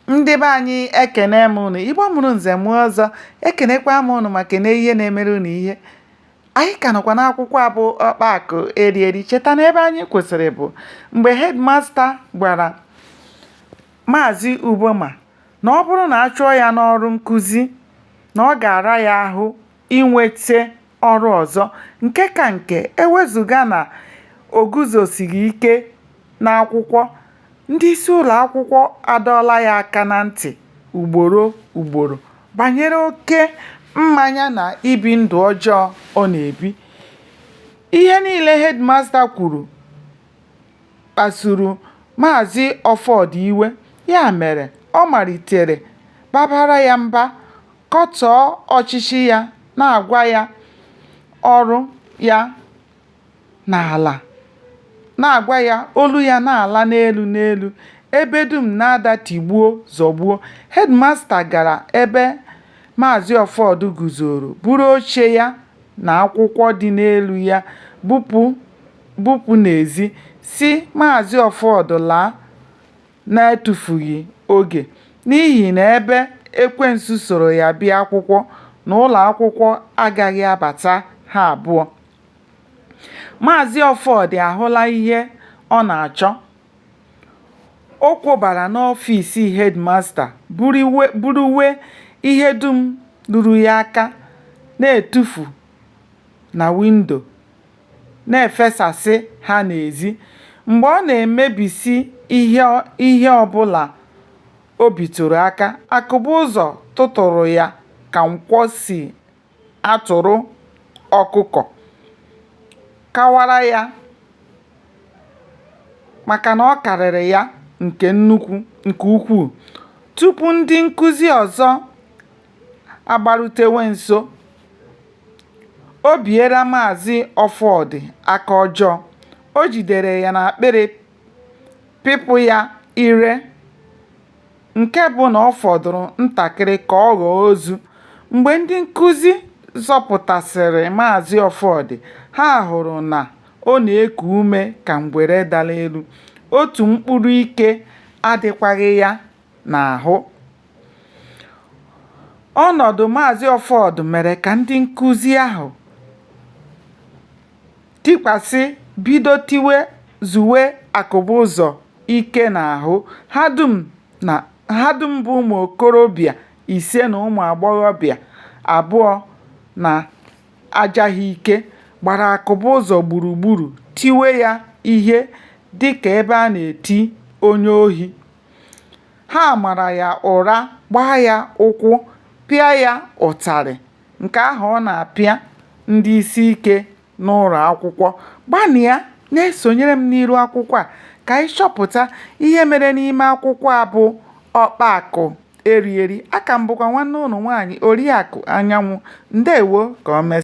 Ndị be anyị, ekene m unu. Igbo mụrụ nze mụọ ọzọ, ekenekwa m unu ma kene ihe na-emere unu ihe. Anyị ka nọkwa n'akwụkwọ a bụ Ọkpa Akụ Eri Eri. Cheta na ebe anyị kwụsịrị bụ mgbe headmaster gwara Maazị Uboma na ọ bụrụ na a chụọ ya n'ọrụ nkụzi, na ọ ga-ara ya ahụ inwete ọrụ ọzọ, nke ka nke e wezụga na o guzosighị ike n'akwụkwọ, ndị isi ụlọakwụkwọ adọọla ya aka na ntị ugboro ugboro banyere oke mmanya na ibi ndụ ọjọọ ọ na-ebi. Ihe niile hedimasta kwuru kpasuru Maazị Ọfọdụ iwe, ya mere ọ malitere babara ya mba, kọtọọ ọchịchị ya na agwa ya olu ya na-ala n'elu n'elu, ebe dum na-ada tigbuo zọgbuo. Hedimasta gara ebe Maazị Ọfọdụ guzoro buru oche ya na akwụkwọ dị n'elu ya bupụ n'ezi, sị Maazị Ọfọdụ laa na-etufughị oge, n'ihi na ebe ekwensu soro ya bịa akwụkwọ n'ụlọakwụkwọ agaghị abata ha abụọ. Maazị Ọfọdụ ahụla ihe ọ na-achọ. O kwobara n'ọfiisi hedimasta buruwe ihe dum ruru ya aka na-etufu na windo, na-efesasị ha n'ezi. Mgbe ọ na-emebisi ihe ọbụla o bitụrụ aka, Akụbụzọ tụtụụrụ ya ka nkwọ si atụrụ ọkụkọ, kawara ya maka na ọ karịrị ya nke ukwuu. Tupu ndị nkụzi ọzọ agbarutewe nso, o biela Maazị Ọfọdụ aka ọjọọ. O jidere ya n'akpịrị pịpụ ya ire nke bụ na ọ fọdụrụ ntakịrị ka ọ ghọọ ozu. Mgbe ndị nkụzi zọpụtasịrị Maazị Ọfọdụ, ha hụrụ na ọ na-eku ume ka ngwere dara elu, otu mkpụrụ ike adịkwaghị ya n'ahụ. Ọnọdụ Maazị Ọfọdụ mere ka ndị nkụzi ahụ tikwasị bido zuwe Akụbụzọ ike n'ahụ. Ha dum bụ ụmụokorobịa ise na ụmụagbọghọbịa abụọ na-aja ha ike, gbara Akụbụzọ gburugburu tiwe ya ihe dị ka ebe a na-eti onye ohi. Ha mara ya ụra, gbaa ya ụkwụ, pịa ya ụtarị nke ahụ a na-apịa ndị isiike n'ụlọakwụkwọ. Gbalịa na-esonyere m n'iru akwụkwọ a ka anyị chọpụta ihe mere n'ime akwụkwọ a bụ Ọkpa Akụ Eri Eri. Aka m bụkwa nwanne unu nwaanyị, Oriakụ Anyanwụ. Ndewo, ka o mesịa.